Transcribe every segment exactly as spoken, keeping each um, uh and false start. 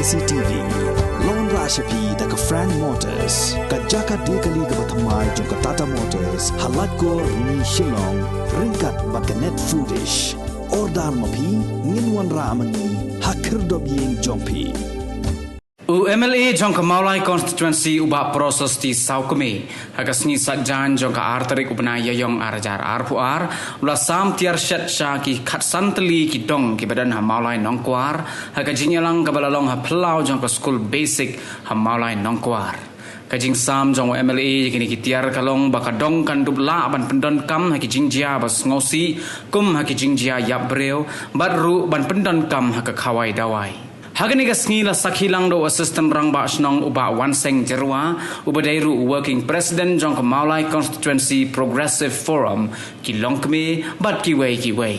C T V. Long ra sha phi da ka Frank Motors, ka jaka de kali kaba thymmai jong ka Tata Motors, ha Laitkor, Rni, Shillong, ryngkat bad ka Net Foodish. Order ma phi, ngin wanrah ma ngi ha khyrdop ïing jong phi. U M L A jong ka Mawlai Constituency u Bah Prasasti Sawkmie, ha ka sngi Saitjaiñ jong ka ar tarik u bnai Ïaïong ar hajar arphew ar, u la sam tiar shet sha ki khatsan tylli ki dong kiba don ha Mawlai Nongkwar, ha ka jingïalang kaba la long ha phyllaw jong ka skul basic ha Mawlai Nongkwar. Ka jingsam jong u M L A ïa kine ki tiar ka long ba ka dong kan dup lah ban pyndonkam ha ki jingjia ba sngewsih, kum ha ki jingjia ïap briew, bad ruh ban pyndonkam ha ka khawai dawai. Ha kane ka sngi la sakhi lang da u Assistant Rangbah Shnong u Bah Wanseng Jyrwa, uba dei ruh u Working President jong ka Mawlai Constituency Progressive Forum, ki longkmie bad kiwei kiwei.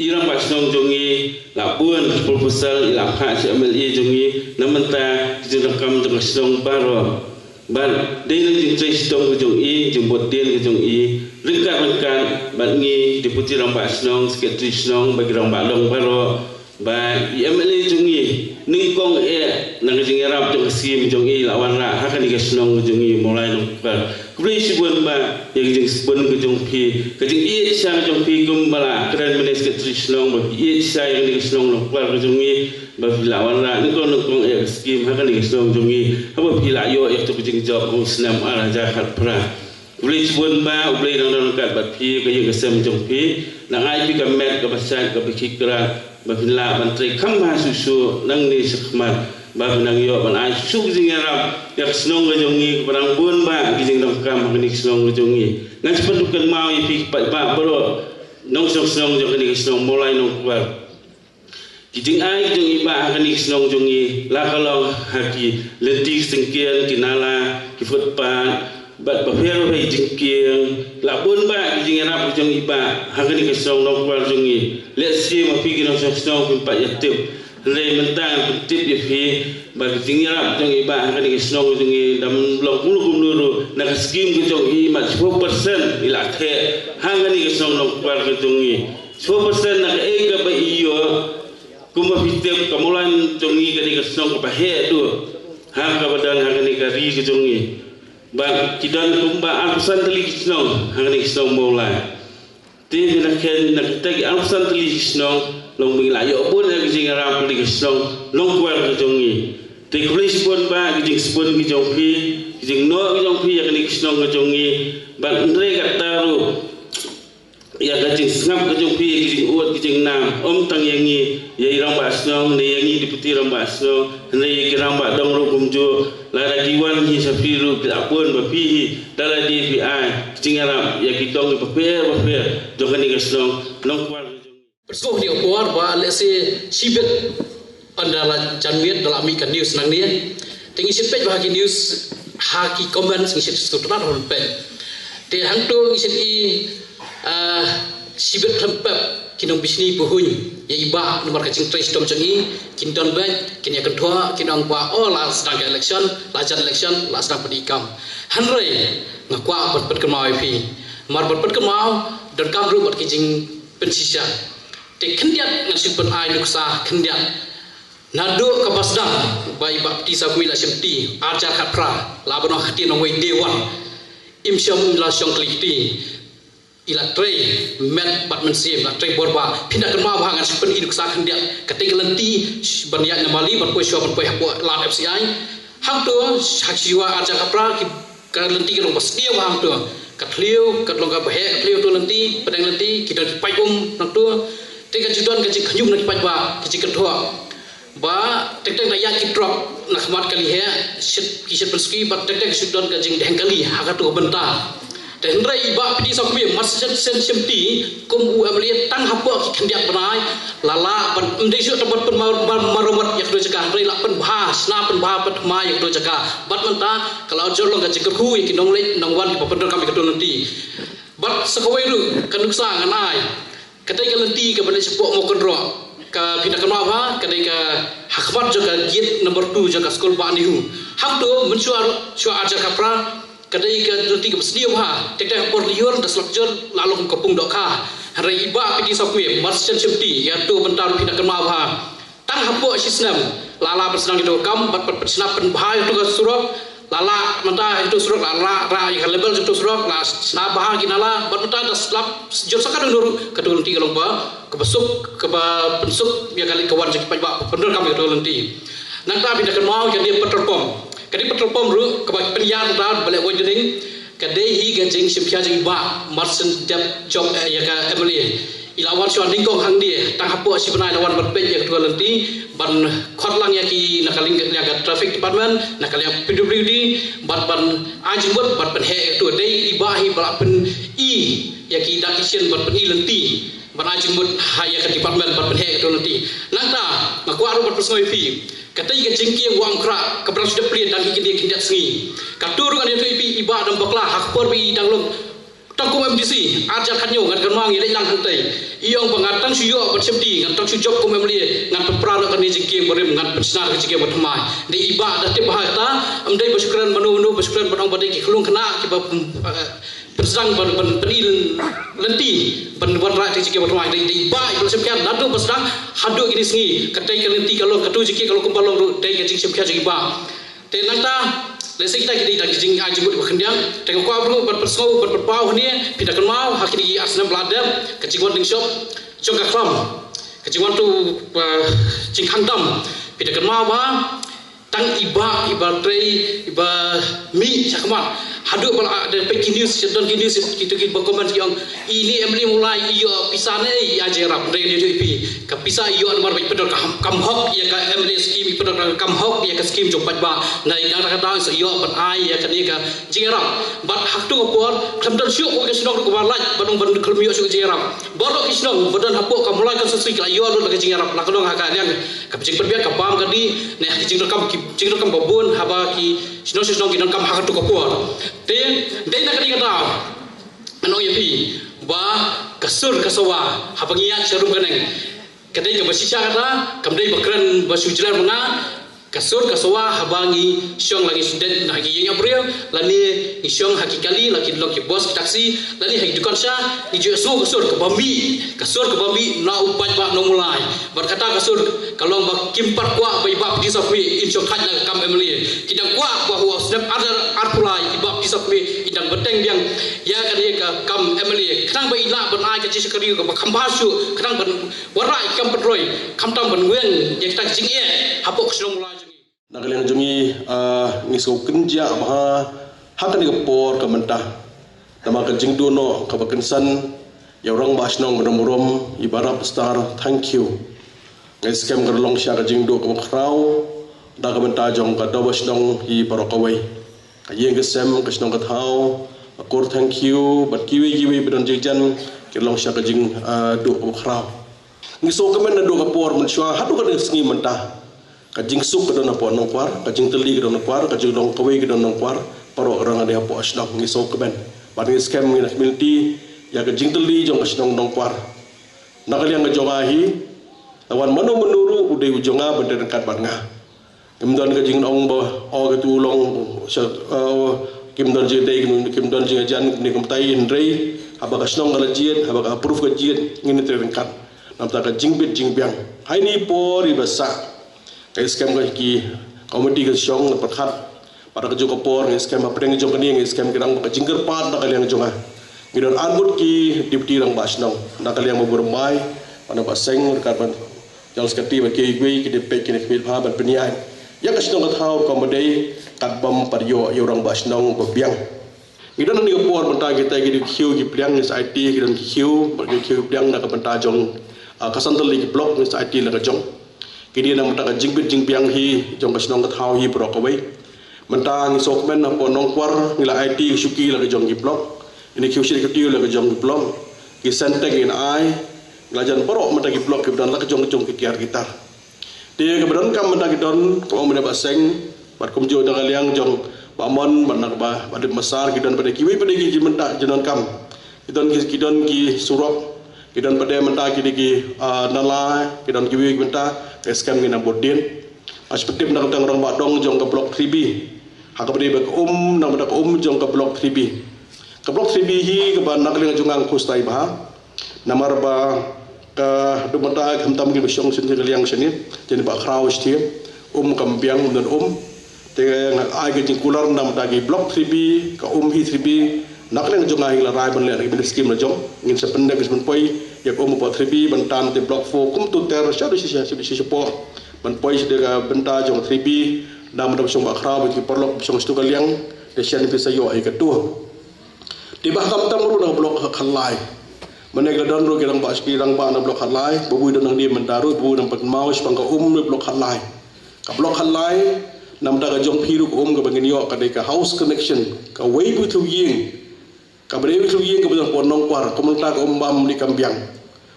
I Rangbah Shnong jong ngi la bun proposal i la phah sha M L A jong ngi, na mynta ki jingdonkam jong ka shnong baroh. Bad dei na jingtrei shitom ka jong i, jingbud dien ka jong i, ryngkat ryngkat bad ngi Deputy Rangbah Shnong, Secretary Shnong, bad ki rangbah dong baroh, ba i M L A jong ngi nyngkong eh na ka jingïarap jong ka skim jong i la wanrah ha kane ka shnong ka jong ngi Mawlai Nongkwar. Khublei shibun Bah ïa ka jingsbun ka jong phi, ka jingïeit sha ka jong phi, kumba la kren mynne Secretary Shnong, ba phi ïeit sha ïa kane ka shnong Nongkwar ka jong ngi, ba phi la wanrah nyngkong nyngkong eh ka skim ha kane ka shnong jong ngi, haba phi la ïoh ïa kato ka jingjop ha u snem ar hajar khatphra. Khublei shibun Bah, U Blei un nang don ryngkat bad phi, ka ïing ka sem jong phi, nang ai phi ka met kaba shait kaba khie krat, ba phin lah ban trei kham bha shuh shuh nangne shakhmat, ba phin nang ïoh ban ai shuh shuh ka jingïarap ïa ka shnong ka jong ngi, kaba nang bun bha ki jingdonkam ha kane ka shnong ka jong ngi. Ngan sa pynkynmaw ïa phi ki paidbah baroh, nongshong shnong jong kane ka shnong Mawlai Nongkwar. Ki jingai ki jong i Bah ha kane ka shnong jong ngi, la ka long ha ki lynti ki syngkien, ki nala, ki footpath, bad bapher bapher ki jingkieng, la bun bha ki jingïarap ki jong i Bah ha kane ka shnong Nongkwar jong ngi. Lehse ma phi ki nongshong shnong phim pat ïatip, hynrei mynta ngan pyntip ïa phi ba ki jingïarap ki jong i Bah ha kane ka shnong jong ngi, dang long kumno kumno ruh, na ka skim ka jong i, ma shiphew percent i la theh ha kane ka shnong Nongkwar ka jong ngi. Shiphew percent na kaei kaba i ïoh, kumba phi tip ka Mawlai jong ngi ka dei ka shnong kaba heh duh ha kaba don ha kane ka ri ka jong ngi. Bad ki don kumba arphew san tylli ki shnong ha kane ka shnong Mawlai. Te phin ïakren na kita ki arphew san tylli ki shnong, long ba ngi la ïoh bun ïa ka jingïarap ha kane ka shnong Nongkwar ka jong ngi. Te khublei shibun Bah ki jingsbun ki jong phi, ki jingnoh ki jong phi ïa kane ka shnong ka jong ngi. Bad hynrei kata ruh, ïa ka jingsngap ka jong phi, ïa ki jingud ki jingnam, ym tang ïa ngi, ïa i Rangbah Shnong ne ïa ngi Deputy Rangbah Shnong, hynrei ïa ki rangbah dong ruh kumjuh, lada ki wan hi sha phi ruh ki la bun, ba phi hi da lade phi ai ki jingïarap ïa ki dong ki bapher bapher jong kane ka shnong Nongkwar ka jong ngi. Pyrshah ïa u por ba lehse shibit ynda la janmiet da la mih ka news nangne. Te ngi shait peit bha ha ki news, ha ki comments ngi shait sngewtynnat ban peit. Te hangto ngi shait i, ah, shibit khlem pep ki nongbishni pahuiñ ïa i Bah namar ka jingtrei shitom jong i, kin don beit, kin ïa kynthoh, kin ong ba, oh, la sdang ka election, la jan election, la sdang pyni kam. Hynrei nga kwah ban pynkynmaw ïa phi, namar ban pynkynmaw donkam ruh bad ki jingpynshisha. Te khyndiat ngan shu pyn-ai nuksa khyndiat. Naduh kaba sdang ba i Bah Piti Sawkmie la shimti, ar hajar khatphra, la ban ong ha ka ktien nongwei day one, im shym la shong kli kti. I la trei met bad mynsiem, la trei bor bha. Phin da kynmaw bha, ngan shu pyni nuksa khyndiat. Katei ka lynti ban ïaid na Mali ban poi shuwa ban poi hapoh lad F C I. Hangto ha ka shuwa ar hajar khatphra ki Ka lynti ka long ba sniew hangto. Ka thliew, ka long kaba heh, ka thliew to lynti, pdeng lynti, ki don ki paip um hangto. Te ka ju don ka jingkhñium na ki paidbah, ka jingkynthoh. Ba, tek tek la ïaid ki trok, na khmat kali heh, shit, ki shit pynsuki, bad tek tek ka ju don ka jingdheng kali, ha kato ka bynta. Te hynrei i Bah Piti Sawkmie, mar shen shen shimti, kum u M L A tang hapoh ki khyndiat bnai, la lah ban, ym dei shuh tang ban pynmar-, mar-, maramot ïa kano jaka, hynrei la pynbha, shna pynbha, pynthma ïa kano jaka. Bad mynta, ka la jur long ka jingkyrkhu ïa ki nongleit, nongwan kiba pyndonkam ïa kato lynti. Bad sa kawei ruh, ka nuksa ngan ai. Katei ka lynti kaba leit shapoh Mawkynroh. Ka phi da kynmaw bha, ka dei ka ha khmat jong ka gate number two jong ka skul Bah Nehu. Hangto, mynshuwa, shuwa ar hajar khatphra, ka dei ka lynti kaba sniew bha, tek tek ha por lyiur da slap jur la long kum ka pung dohkha. Hynrei i Bah Piti Sawkmie, mar shen shimti, ïa kato bynta ruh phi da kynmaw bha. Tang hapoh shi snem, la la pynsnam ïa katu ka kam, bad bad pynsnam pynbha ïa katu ka surok, la la mynta ïa katu surok, la la ra ïa ka level ïa katu surok, la snam bha ki nala, bad mynta da slap jur sa katu nuru katu lynti ka long ba kaba suk, kaba pynsuk ïa ka leit ka wan jong ki paidbah ba pyndonkam ïa katu lynti. Nangta phi da kynmaw ïa ka dei petrol pump. Ka dei petrol pump ruh kaba pynïar da ba leh wai dring. Ka dei hi ka jingshim khia jong i bah Marcin Deb Jop, eh, ïa ka M L A. I la wan shuwa nyngkong hangne, tang hapoh shi bnai la wan ban peit ïa katu ka lynti, ban khot lang ïa ki na ka liang, liang ka traffic department, na ka liang P W D, ban, ban ai jingmut, ban pynheh ïa katu. Dei i bah hi ba la pyn-i ïa ki dak ki shin, ban pyn-i lynti, ban ai jingmut ha ïa ka department, ban pynheh ïa katu lynti. Nangta, nga kwah ruh ban pynsngew ïa phi. Katei ka jingkieng Wah Umkhrah kaba dang shu dep plie tang ki kine ki khyndiat sngi. Katto ruh ngan ïathuh ïa phi, i bah dang bakla ha ka por ba i dang long tang kum M D C, ar hajar khathynñiew, ngan kynmaw ngi leit lang hangtei. I ong ba ngan tang shu ïoh ban sheptieng, ngan tang shu jop kum M L A, ngan pynpra noh kane jingkieng barim, ngan pynshna ka jingkieng bathymmai. Dei i bah da tip bha kata, ym dei ba shu kren mano mano, ba shu kren ban ong ba dei ki khyllung khynnah kiba, eh, pynsdang ban, ban pyn-i lynti, ban wanrah ïa ka jingkieng bathymmai. Dei, dei i bah iba la shim khia naduh ba sdang haduh kine sngi. Katei ka lynti ka long, katu jingkieng ka long kumba long ruh, dei ka jingshim khia jong i bah. Te nangta, lehse kita ki dei tang ki jingai jingmut ba khyndiat. Te nga kwah ruh ban pynsngew, ban pynpaw hangne, phi da kynmaw ha kine ki ar snem ba la dep, ka jingwan ding shop jong ka khlam, ka jingwan tu, uh, jingkhang dam, phi da kynmaw ba tang i bah, i bah trei, i bah mih shakhmat. Haduh ba la, ah, da peit ki news, sha don ki news, kitu kiba comment ki ong, ine M L A Mawlai i ïoh pisa ne i ai jingïarap. Hynrei ngan ïathuh ïa phi, ka pisa i ïoh namar ba i pyndonkam, kam hok ïa ka M L A scheme, i pyndonkam hok ïa ka scheme jong paidbah. Hynrei dang da kata i sa ïoh ban ai ïa kane ka jingïarap. Bad ha katu ka por, khlem don shuh kawei ka shnong ruh kaba lait ban ong ban khlem ïoh shuh ka jingïarap. Baroh ki shnong ba don hapoh ka Mawlai constituency ki la ïoh lut la ka jingïarap, la ka don ha ka liang ka jingpynbiang ka bam ka dih, ne ha ki jingdonkam, ki jingdonkam ba bun haba ki shnong shnong ki donkam ha katu ka por. Te dei na kane ka daw ngan ong ïa phi ba ka sur ka sawa haba ngi ïaid sharum ka neng, ka dei kaba shisha kata, kam dei ba kren ba shu jlan ma nga. Ka sur ka sawa haba ngi shong la ngi shu dei na ki ïing ïap briew, lane ngi shong ha ki kali, la ki long ki bus, ki taxi, lane ha ki dukan sha, ngi ju sngew ka sur kaba mih, ka sur kaba mih na u paidbah nong Mawlai. Bad kata ka sur ka long ba kim pat kwah ba i bah Pynthiesaw Khmih in shong thait na ka kam M L A. Ki dang kwah ba ha u snem ar hajar arphew lai i bah Pynthiesaw Khmih in dang bteng biang ïa kane ka kam M L A, khnang ba in lah ban ai ka jingshakri kaba kham bha shuh, khnang ban wanrah ïa ki kam pynroi, khamtam ban weng ïa kita ki jingeh hapoh ka shnong Mawlai jong ngi. Na ka liang jong ngi, ah, ngi sngewkynjah bha ha kane ka por ka mynta. Namar ka jingduh noh kaba kynsan ïa u rangbah shnong ba don burom, i Bah Rapstar Thangkhiew. Nga ngeit skhem ka long sha ka jingduh kaba khraw da ka bynta jong ka dorbar shnong hi baroh kawei. Ka ïing ka sem, ka shnong ka thaw, ka kur Thangkhiew bad kiwei kiwei ba don jingjan ki long sha ka jing, ah, duh kaba khraw. Ngi sngewkmen naduh ka por mynshuwa haduh kane ka sngi mynta. Ka jingsuk ka don hapoh Nongkwar, ka jingtylli ka don Nongkwar, ka jinglong kawei ka don Nongkwar, baroh ka dang dei hapoh shnong, ngi sngewkmen. Bad ngi skhem ngi na community ïa ka jingtylli jong ka shnong Nongkwar. Na ka liang ka jong nga hi, la wan mano mano ruh u dei u jong nga ban trei ryngkat bad nga. Kim don ka jingong ba, oh, katu u long, sha, oh, kim don jingdei, kim, kim don jingjan, kumne kumtai, hynrei haba ka shnong ka la jied, haba ka approve ka jied, ngin trei ryngkat. Namar ka jingbit jingbiang. Ha ine i por iba sah, nga ngeit skhem ka ki komiti ka shong pyrkhat. Bad ha kajuh ka por nga ngeit skhem hapdeng jong kane nga ngeit skhem ki dang ka jingkyrpad na ka liang jong nga. Ngi don arngut ki deputy rangbah shnong na ka liang Bah Burom Bai, Bah Nongbah Seng, ryngkat bad General Secretary bad kiwei kiwei, ki dei peit kine ki miet bha ban pynïaid ïa ka shnong ka thaw rukom ba dei, katba ym pat ïoh ïa u rangbah shnong ba biang. Ngi don ha kane ka por mynta kita ki dei ki khiew ki pliang, ngi sa aiti ki don ki khiew, bad ki khiew ki pliang na ka bynta jong, ah, ka san tylli ki block, ngi sa aiti la ka jong. Ki dei na ka bynta ka jingbit jingbiang hi jong ka shnong ka thaw hi baroh kawei. Mynta ngi sngewkmen hapoh Nongkwar ngi la aiti ki shuki la ka jong ki block. Ine ki khiew shit ki tiew la ka jong ki block. Ki Sintex ngin ai, ngi la jan baroh mynta ki block kiba don la ka jong ka jong ki tiar ki tar. Te kaba donkam mynta ki don, kaba ong mynne Bah Seng, bad kumjuh na ka liang jong Bah Mon, bad na ka Bah, Bah Dip Massar, ki don pat de kiwei pat de ki jingmynta jingdonkam. Ki don ki, ki don ki surok, ki don pat de mynta ki dei ki, ah, nala, ki don kiwei ki mynta, nga ngeit skhem ngin ym bud dien. Nga shu pyntip na ka bynta u rangbah dong jong ka block three B. Ha kaba dei ba ka um, na ka bynta ka um jong ka block three B. Ka block three B hi kaba na ka liang jong nga nga khuslai bha. Namar ba ka dei mynta khamtam kiba shong shane ka liang shane, jong ba khraw shatei. Um kam biang, ym don um. Te nga ai ka jingkular na ka bynta ki block three B, ka um hi three B. Na ka liang jong nga hi la rai ban leh na ki skim la jong. Ngin sa pyndep, ngin sa pynpoi ïa ka um hapoh three B, ban tan te block four, kumtu ter, sha sha sha sha sha sha poh. Ban poi sha ka bynta jong three B, na ka bynta ba shong ba khraw, ba ki paralok ba shong sha tu ka liang. Te shen phi sa ïoh ïa katu. Te ba kham tam ruh na block khatlai. Mynne ki la don ruh ki rangbah, ki rangbah na block khatlai, ba bun don hangne mynta ruh, ba bun nang pat kynmaw shaphang ka um na block khatlai. Ka block khatlai, na ka bynta ka jong phi ruh ka um kaba ngin ïoh ka dei ka house connection, kawei beit u ïing. Kaba dei beit u ïing kaba don hapoh Nongkwar, kumta ka um bam ni kam biang.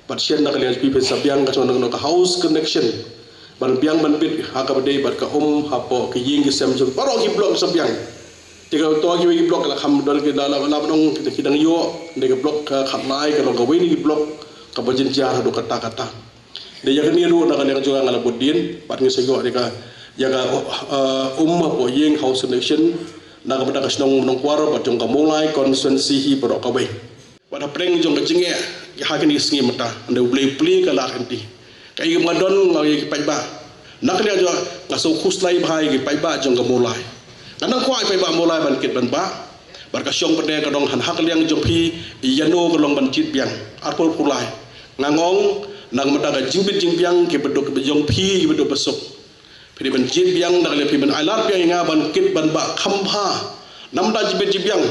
Bad shen na ka liang jong phi phin sa biang ka jong ka house connection. Ban biang ban bit ha kaba dei bad ka um hapoh ki ïing ki sem jong baroh ki block sa biang. Te ka to kiwei ki block la kham don ki da la la nong ki dang ïoh, dei ka block khatlai ka long kawei na ki block kaba jynjar haduh katta katta. Dei ïa kane ruh na ka liang jong nga la bud dien bad ngin sa ïoh dei ka ïa ka, uh, um hapoh ïing, house connection, na ka bynta ka shnong Nongkwar bad jong ka Mawlai constituency hi baroh kawei. Bad hapdeng jong ka jingeh ha kine ki sngi mynta, ynda U Blei plie ka lad kynti, kaei kaba nga don nga ïa ki paidbah. Na ka liang jong nga sngewkhuslai bha ïa ki paidbah jong ka Mawlai. Nga nang kwah ïa ki paidbah Mawlai ban kit ban bah. Bad ka shong pat ka dang hap ha ka liang jong phi, ïano ka long ban jied biang. Arphew arphew lai. Nga ong na ka bynta ka jingbit jingbiang kiba duk, kiba jong phi kiba duk ba suk. Phi dei ban jied biang, na ka liang phi ban ai lad biang ïa nga ban kit ban bah kham bha. Na ka bynta jingbit jingbiang.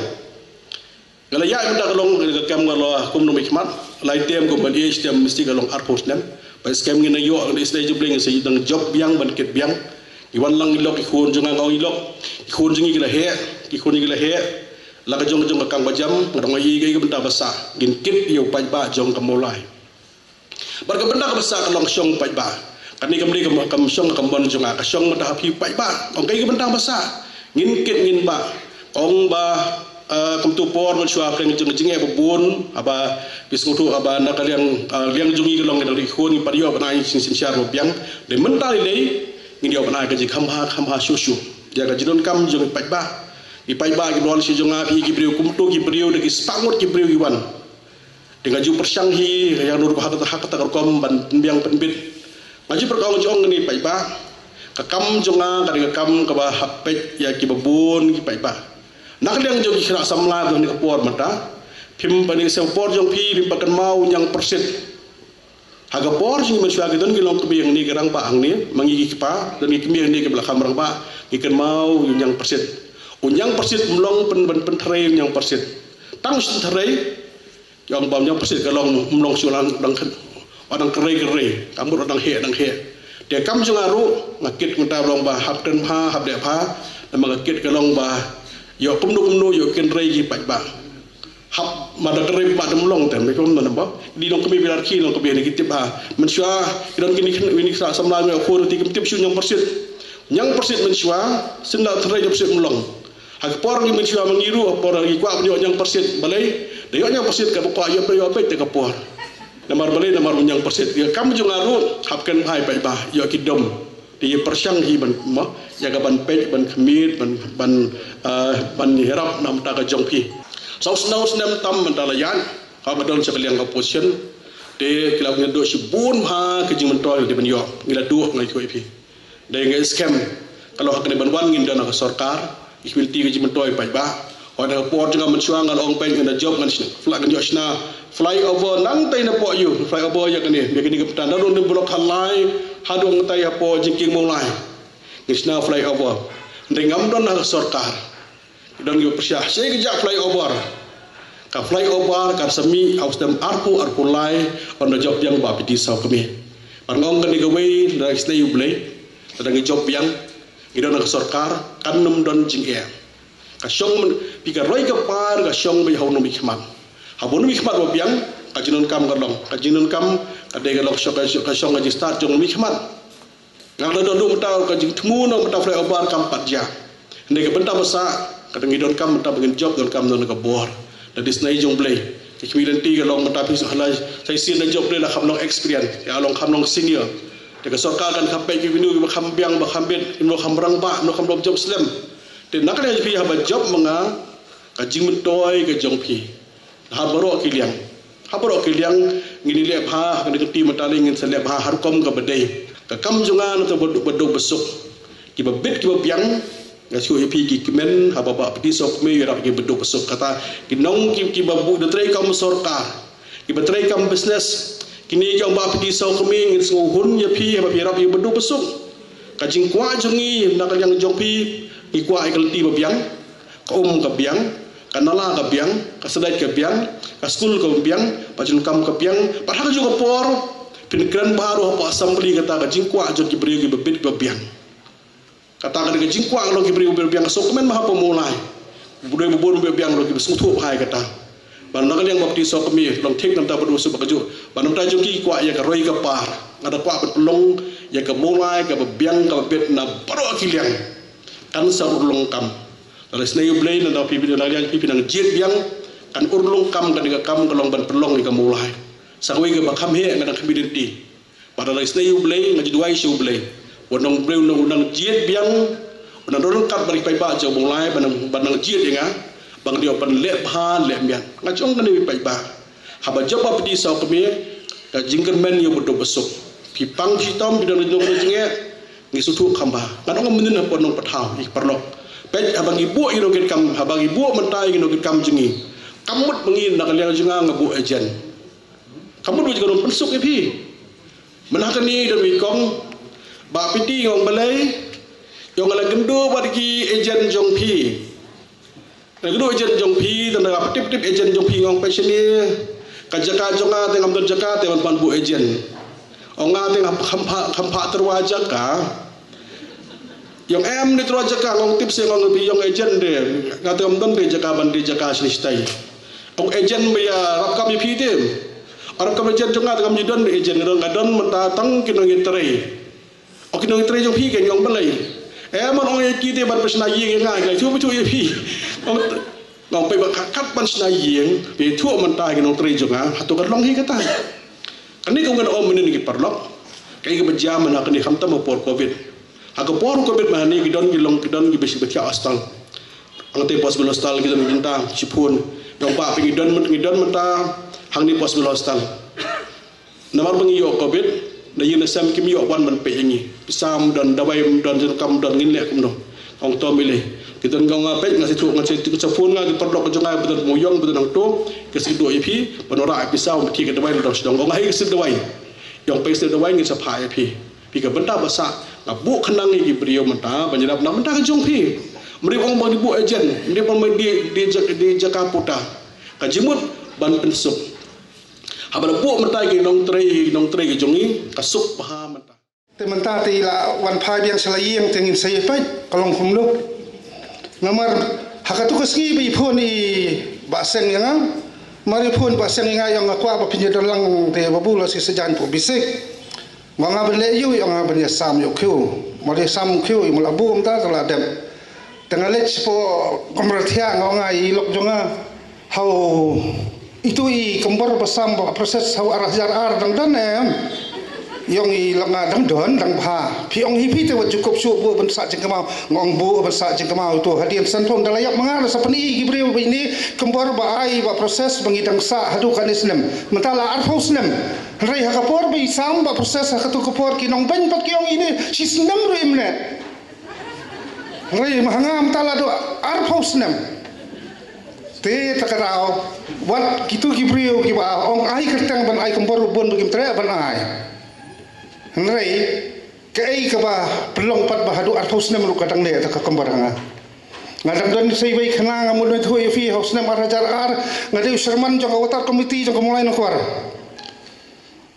Nga la ïaid mynta ka long ka kam nga la kum nongmihkhmat, lai tem kum ban ïeit, tem mesti ka long arphew snem. Ba skhem ngin nang ïoh, ngin isynei jingblei, ngin sa nang jop biang ban kit biang. Ngi wan lang ngi lok, ki khun jong nga ngi lok, ki khun jong ngi ki la heh, ki khun jong ngi ki la heh. La ka jong ka jong ka kang ba jam, nga dang ïohi ka bynta ba sah ngin kit ïa u paidbah jong ka Mawlai. Bad ka bynta kaba sah ka long shong paidbah. Kane kam dei kam, kam shong kam mon jong nga, ka shong mynta ha phi paidbah. Ong kaei ka bynta ba sah ngin kit ngin bah. Ong ba, eh, kumtu por mynshuwa pyrshah jong jingeh ba bun, haba phi sngewthuh haba na ka liang, eh, liang jong ngi ka long ka dang ri khun, ngi pat ïoh ban ai jingsynshar ba biang. Dei mynta lei lei ngin ïoh ban ai ka jingkham bha kham bha shuh shuh. Ïa ka jingdonkam jong ki paidbah. Ki paidbah ki don shi jong nga, phi ki briew kumtu ki briew, da ki spah ngut ki briew ki wan. Te nga ju pyrshang hi, ka ïa ruh ha kata, ha kata ka rukom ban pynbiang pynbit. Nga ju pyrkhat ong jong ngi paidbah. Ka kam jong nga ka dei ka kam kaba hap peit ïa kiba bun ki paidbah. Na ka liang jong ki khynnah samla jong kane ka por mynta, phim pat, kane ka por jong phi phim pat kynmaw ñiang pyrshit. Ha ka por jong ngi mynshuwa ki don ki longkmie hangne, ki rangbah hangne, ma ngi ki kpa, don ki kmie hangne kiba la kham rangbah, ngi kynmaw u ñiang pyrshit. U ñiang pyrshit um long pyn, pyn, pyntrei u ñiang pyrshit. Tang shu trei, ïa ong ba u ñiang pyrshit ka long, um long shu lang, dang kren, u dang krei krei, ka mut u dang heh dang heh. Te kam jong nga ruh, nga kit mynta long ba hap kren bha, hap dei bha, namar nga kit ka long ba ïoh kumno kumno ïoh kynrei ki paidbah. Hap ma da krei ba dum long te, me pom na ba. Ki longkmie ba la rkhie, longkmie ne ki tip ha. Mynshuwa ki don kine ki, kine ki khynnah samla me khun te kim tip shuh ñiang pyrshit. Ñiang pyrshit mynshuwa, sien la trei ñiang pyrshit um long. Ha ka por ngi mynshuwa ma ngi ruh, ha ka por ngi kwah ban ïoh ñiang pyrshit, balei? Da ïoh ñiang pyrshit kaba kwah ïoh, ïoh beit te ka por. Namar balei, namar u ñiang pyrshit. Ïa kam jong nga ruh, hap kren bha ïa paidbah, ïoh ki dom. Te ïa pyrshang hi ban, mo, ïa ka ban peit, ban khmih, ban, ban, eh, ban ïarap na ka bynta ka jong phi. Saw snem, saw snem tam mynta la ïaid, haba don sha ka liang ka opposition. Te ki la ngi duh shibun bha ka jingmyntoi dei ban ïoh, ngi la duh, nga ïathuh ïa phi. Dei nga skhem, ka long ha kane ban wan ngin don ha ka sorkar, ki khmih lynti ka jingmyntoi paidbah. Hooid, ha ka por jong nga mynshuwa nga la ong peit ngan da jop, ngan shna, fly, ngan ïoh shna flyover nangtai napoh ïew, flyover ïa kane, ïa kane ka bynta na rung ding block khatlai haduh nangtai hapoh jingkieng Mawlai. Ngin shna flyover. Hynrei ngam don ha ka sorkar. Don ki pyrshah, shaei ka jaka flyover? Ka flyover kan sa mih ha u snem arphew, arphew lai, ynda jop biang ba phi dei saw kmie. Bad nga ong kane kawei, da isynei U Blei, lada ngi jop biang, ngi don ha ka sorkar, kan ym don jingeh. Ka shong myn, phi ka roi ka par, ka shong beit ha u nongmihkhmat. Haba u nongmihkhmat ba biang, ka jingdonkam ka long. Ka jingdonkam ka dei ka long shong, ka shong, ka jingstad jong u nongmihkhmat. Nga la don ruh mynta ka jingthmu na mynta flyover kam pat jia. Hynrei ka bynta ba sah, ka dang ngi donkam mynta ba ngin jop, donkam na ka bor. Da isynei jong U Blei. Ki khmih lynti ka long mynta phi sa la, sa shisien da jop Blei la kham long experience, ïa long kham long senior. Te ka sorkar kan kham peit ki, kino kiba kham biang, ba kham bit, kino kham rangbah, kino kham long jop slem. Te na ka liang jong phi haba jop ma nga, ka jingmyntoi ka jong phi ha baroh ki liang. Ha baroh ki liang ngin ïaleh bha, ha kane ka kti mynta lei ngin sa leh bha ha rukom kaba dei. Ka kam jong nga na ka ba duk, ba duk ba suk. Kiba bit kiba biang, nga shu ïa phi ki kmen, haba Bah Pynte Sawkmie ïarap ïa ki ba duk ba suk, kata ki nong ki, kiba buh da trei kam sorkar, kiba trei kam business, kine ki ong Bah Pynte Sawkmie, ngin sngewhun ïa phi haba phi ïarap ïa ki ba duk ba suk. Ka jingkwah jong ngi na ka liang jong phi, ngi kwah ïa ka lynti ba biang, ka um ka biang, ka nala ka biang, ka sdait ka biang, ka skul ka biang, ba jong kam ka biang, ba ha ka juh ka por phin kren bha ruh hapoh assembly kata ka jingkwah jong ki briew kiba bit kiba biang. Kata ka dei ka jingkwah ka long ki briew ba biang, ka sngewkmen bha hapoh Mawlai. Ba dei ba bun ba biang long kiba sngewthuh bha ïa kata. Ba na ka liang Bah Pynte Sawkmie long thik, namar ba dei shu ba ka juh, ba namar jong ki kwah ïa ka roi ka par. Nga da kwah ban pynlong ïa ka Mawlai kaba biang kaba bit na baroh ki liang. Kan sa urlong kam. Lada isynei U Blei, lada phi, phi nang liang phi, phi nang jied biang, kan urlong kam, ka dei ka kam ka long ban pynlong ïa ka Mawlai. Sa kawei kaba kham heh nga dang khmih lynti. Bad lada isynei U Blei, nga ju duwai sha U Blei, wat ong U Blei u nang, u nang jied biang, u nang don ryngkat bad ki paidbah jong Mawlai, ba nang, ba nang jied ïa nga, ba ngan ïoh ban leh bha leh miat. Nga ju ong kane ïa ki paidbah, haba jop Bah Pynte Sawkmie, ka jingkyrmen ïa u ba duk ba suk. Phi pang phi shitom, phi don jingeh, ngi sngewthuh kham bha. Ngan ong mynnin hapoh Nongpynthaw, ïa ki paralok. Peit haba ngi buh ïa ki nongkitkam, haba ngi buh mynta ïa ki nongkitkam jong ngi, kam mut ba ngi na ka liang jong nga nga buh agent. Kam mut ba ngi ka nongpynsuk ïa phi. Mynta kane don i kong, Bah Pynte, nga ong balei, i ong nga la kynduh bad ki agent jong phi. Nga la kynduh agent jong phi, tang da ka tip tip agent jong phi, nga ong peit shane, ka jaka jong nga te ngam don jaka te ban, ban buh agent. Ong nga te ngam, kham phah, kham phah tyrwa jaka. I ong em ne tyrwa jaka, nga ong tip seh, nga ong phi, i ong agent de. Nga te ngam don de jaka ban die jaka shane shatai. Ong agent ba ïarap kam ïa phi te. Ïarap kam agent jong nga te ngam ju don agent, nga don mynta tang ki nongtrei. Ong ki nongtrei jong phi, nga ong balei. Eh, man ong ïa ki te ban pynshna ïing ïa nga, nga shu pynshna ïa phi. Ong, nga ong peit ba kat, kat ban shna ïing, phi thuh mynta ki nongtrei jong nga, hato ka long hi kata. Kane ka ong, ngan ong mynnin ki paralok. Kaei kaba jia mynta kane khamtam ha por covid. Ha ka por covid mynta kane ki don ki long, ki don kiba shah, ba thiah hostel. Hangtei Post Civil Hostel ki don ki bynta, shiphew. Ong ba phi ngi don myn-, ngi don mynta hangne Post Civil Hostel. Namar ba ngi ïoh covid, na ïing na sem kim ïoh wan ban peit ïa ngi. Pisa ym don, dawai ym don, jingdonkam ym don, ngin leh kumno. Ong to mih lei. Ki don, nga ong peit, nga shu thuh, nga shu, nga shu phone, nga ki paralok jong nga ba don Mooiong, ba don hangto, ki shu duh ïa phi, ban wanrah pisa, ym phi ka dawai, la dang shu don. Ong nga hi ka slip dawai. Ong peit slip dawai, ngin sa phah ïa phi. Phi ka bynta ba sah, nga buh khnang ïa ki briew mynta ban ïarap na ka bynta ka jong phi. Ym dei ong ba ngi buh agent, ym dei ong ba die, die, die jaka puta. Ka jingmut ban pynsuk. Haba la buh mynta ki nongtrei, nongtrei ki jong ngi, ka suk bha mynta. Te mynta te la wan phai biang sha la ïing te ngin sa ïa peit ka long kumno. Namar ha katu ka sngi ba i phone i Bah Seng ïa nga. Namar i phone Bah Seng ïa nga, i ong nga kwah ba phin ïa don lang, te Babu la shisha jan pu bisik. Nga ong nga ban leh ïa u, i ong nga ban ïa sam ïa u khiew. Namar ïa sam u khiew i mala bu mynta te la dep. Te nga leit shapoh kamra thiah, nga ong nga ïa i lok jong nga. Haw, itu i kambor ba sam ba process haw ar hajar ar dang don em? I ong i lok nga dang don, dang bha. Phi ong hi phi te wat ju kup shuh, buh ban sah jingkynmaw. Nga ong buh ban sah jingkynmaw, itu hadien san thum da la ïap ma nga, la sa pyni ki briew ba ine kambor ba ai ba process ba ngi dang sah haduh kane snem. Mynta la arphew snem. Hynrei ha ka por ba i sam ba process ha katu ka por ki nongbeiñ pat ki ong ine shi snem ruh im neh. Hynrei ma ha nga mynta la dei arphew snem. Te ta ka daw, wat kitu ki briew kiba ong ai kyrteng ban ai kambor ruh bun ba kim treh ban ai. Hynrei kaei kaba pynlong pat ba haduh arphew snem ruh ka dang neh ta ka kambor ha nga. Nga dang don sa iwei khana, nga mut ban ïathuh ïa phi, ha u snem ar hajar ar nga dei u chairman jong ka water committee jong ka Mawlai Nongkwar.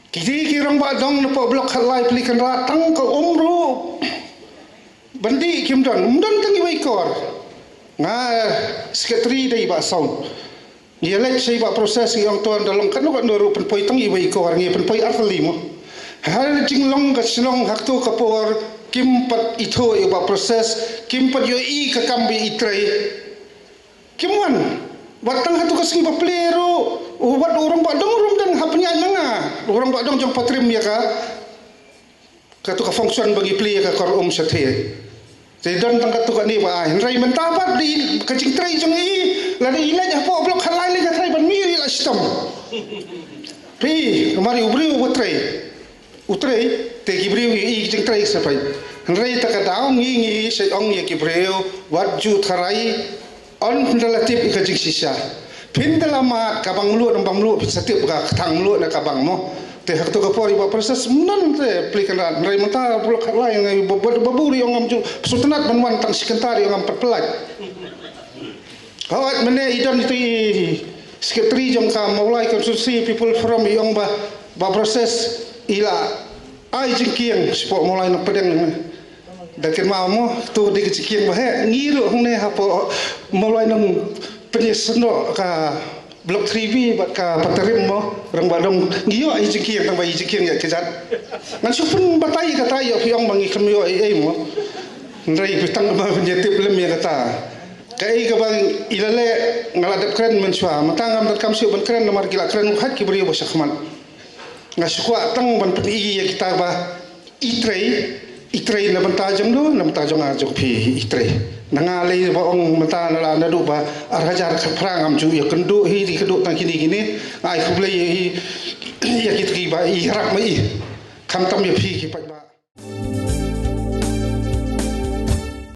Ki dei ki rangbah dong na poh block khatlai Pli Kynrad, tang ka um ruh ban dih kim don, ym don tang iwei i kor. Nga secretary dei Bah Saun. Ngi ïa leit sha i Bah Process, ngi ong to ynda long katno katno ruh pynpoi tang iwei i kor, ngi pynpoi ar tylli mo. Ha jinglong ka shnong ha katu ka por kim pat ithuh ïa u Bah Process, kim pat ïohi ka kam ba i trei. Kim wan. Wat tang hatu ka sngi ba plie ruh, u wat u rangbah dong ruh ym don ha pynïaid ma nga. U rangbah dong jong Patrim ïa ka, katu ka function ba ngi plie ïa ka kor um shathie. Te don tang katu kane ba ai. Hynrei mynta pat dei ka jingtrei jong i, lada i leit hapoh block khatlai lei ka trei ban mih ri la shitom. Phi, namar u briew u trei. U trei, te ki briew i, i jingtrei sa peit. Hynrei ta ka daw ngi ngi sa ong ïa ki briew, wat ju tharai, yn pynda la tip ïa ka jingshisha. Pynda la mad ka bang mluh, bang mluh, pynsa tip ka kthang mluh na ka bang mo. Te ha kato ka por i ba process mynta te pli kan rat. Hynrei mynta bulok khatlai ngai ba ba ba buri ong ngam ju. Pynsutynnat ban wan tang shi kynta ri ong ngam pat pynlait. Hawat mynne i don itu i secretary jong ka Mawlai Constituency People Forum i ong ba ba process i la ai jingkieng sha pok Mawlai na pdeng. Da kynmaw mo, tu di ka jingkieng ba heh ngi ruh hangne hapoh Mawlai nang pynïasnoh ka Block three B bad ka Patarim mo, rang ba dong ngi ïoh i jingkieng tang ba i jingkieng ïa ka jat. Ngan shu pynbatai kata ïoh phi ong ba ngi khlem ïoh ei ei mo. Hynrei phi tang ba pynïatip lem ïa kata. Kaei kaba i la leh nga la dep kren mynshuwa. Mynta ngam donkam shuh ban kren namar ki la kren hait ki briew ba shakhmat. Nga shu kwah tang ban pyni ïa kita ba i trei, i trei na bynta jong no, na bynta jong nga jong phi i trei. Na nga lei ba ong mynta na la naduh ba ar hajar khatphra ngam ju ïakynduh hi, ïakynduh tang kine kine. Nga ai khublei ïa i, ïa kita kiba i ïarap ma i. Khamtam ïa phi ki paidbah.